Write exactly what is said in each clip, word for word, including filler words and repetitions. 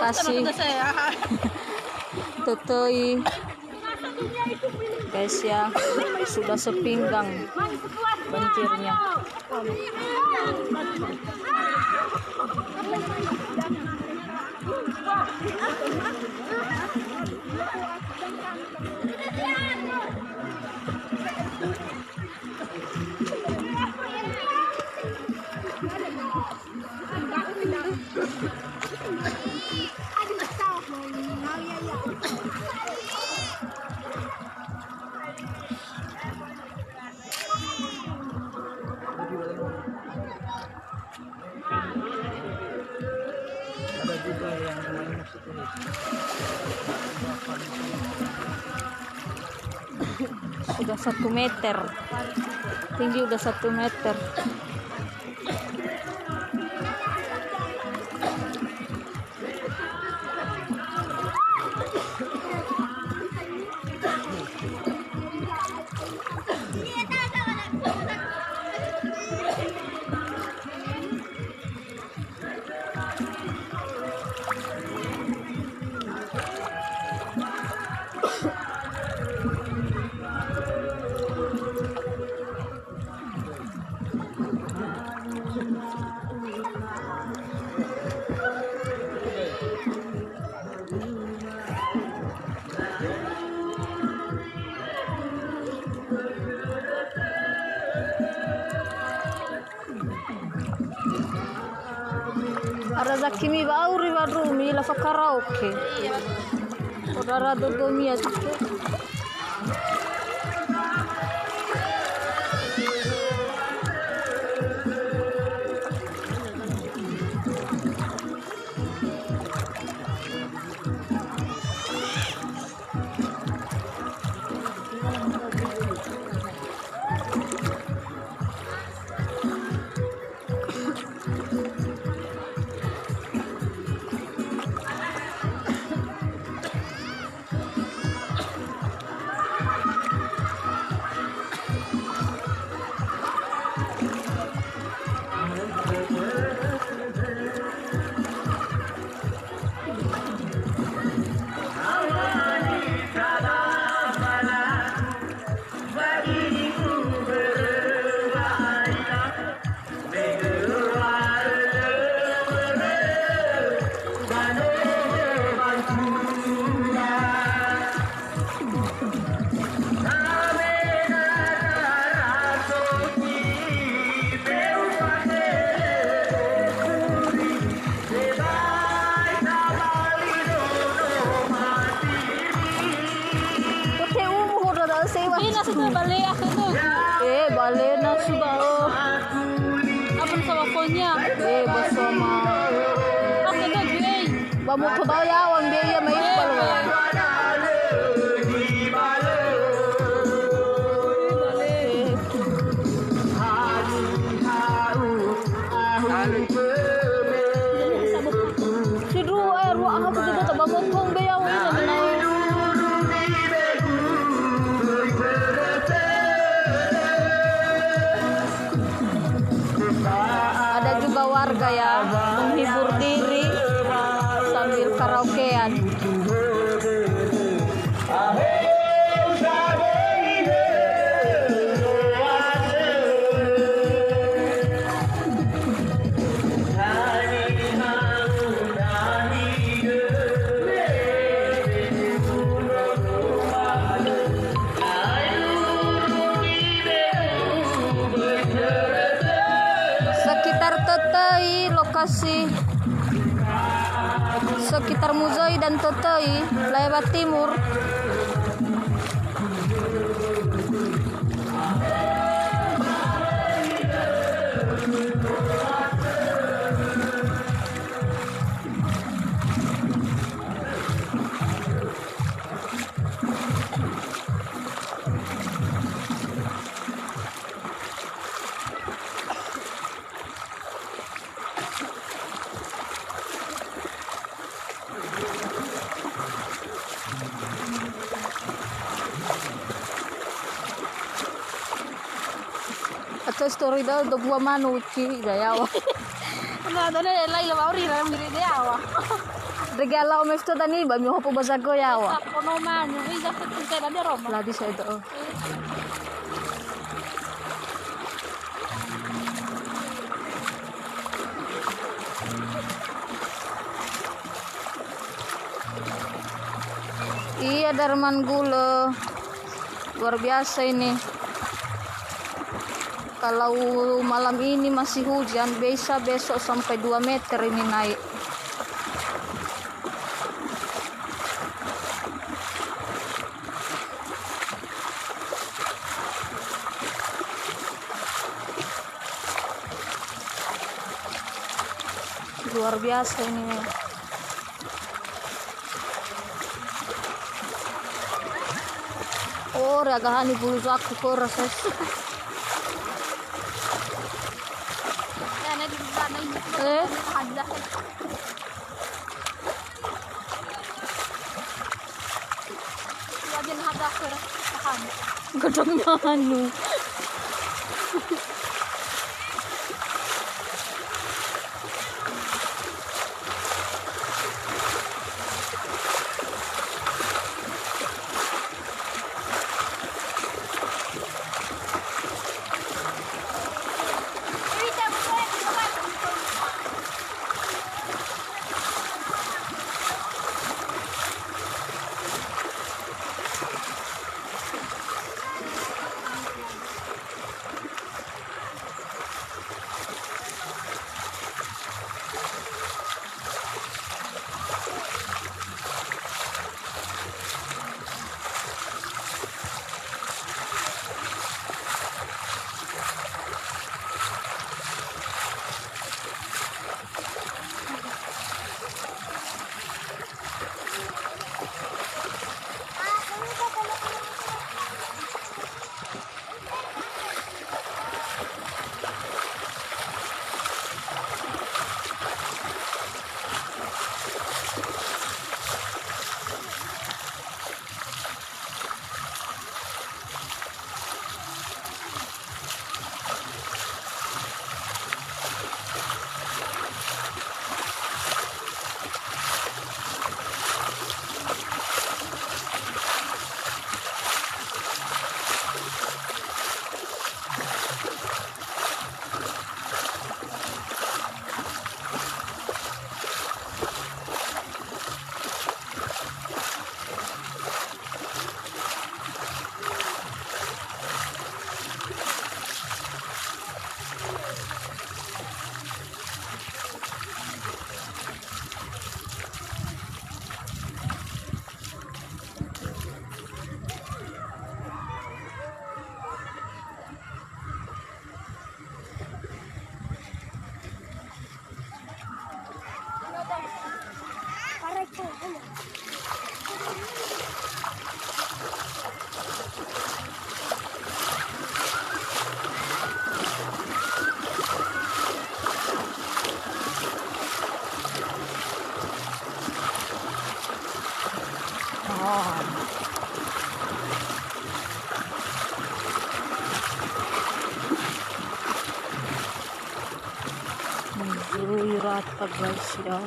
Kasih. Tötöi. Guys ya, sudah sepinggang banjirnya. Ada juga yang lain masuk ke situ. Sudah satu meter. Tinggi udah satu meter. Ara zakimi wa'auri wandrumi la fakaraoke. Odara dodomia tuke. Kote umu hoda da sewa. Ina sudah balik aku tuh. Eh, balik na sudah. Apa sama phonya? Eh, bersama. Aku tuh, Jui. Ba moto ba yaŵa mbe ia mai balua. Sindru, eh, rua aha ku juga tak bangun kong be yaŵa ini, menau. Ada juga warga ya, menghibur diri sambil karaokean. Sekitar Tötöi lokasi, sekitar Muzoi dan Tötöi, Laewa Timur. Atau story dah dua buah manu ci dah yaŵa. Nah, dah ada lain lah, baru dah mirip dia yaŵa. Rege alau mesto dani ba mihopo ba zago yaŵa. Kono manu, wi zago tunte dani Roma. Ladi sedo. Iya, Darman Gula. Luar biasa ini. Kalau malam ini masih hujan, bisa besok sampai dua meter ini naik. Luar biasa ini. Oh, ragahan ibu aku koras, guys. Eh? Godong manu. Zui rata, guys, ya.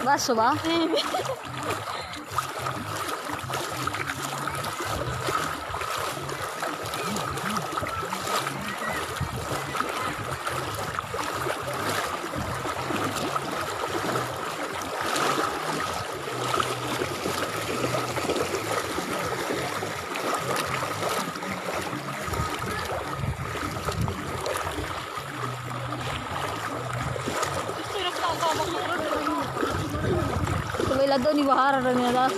Baso ba? Coba ila doni bahara dan ya dah.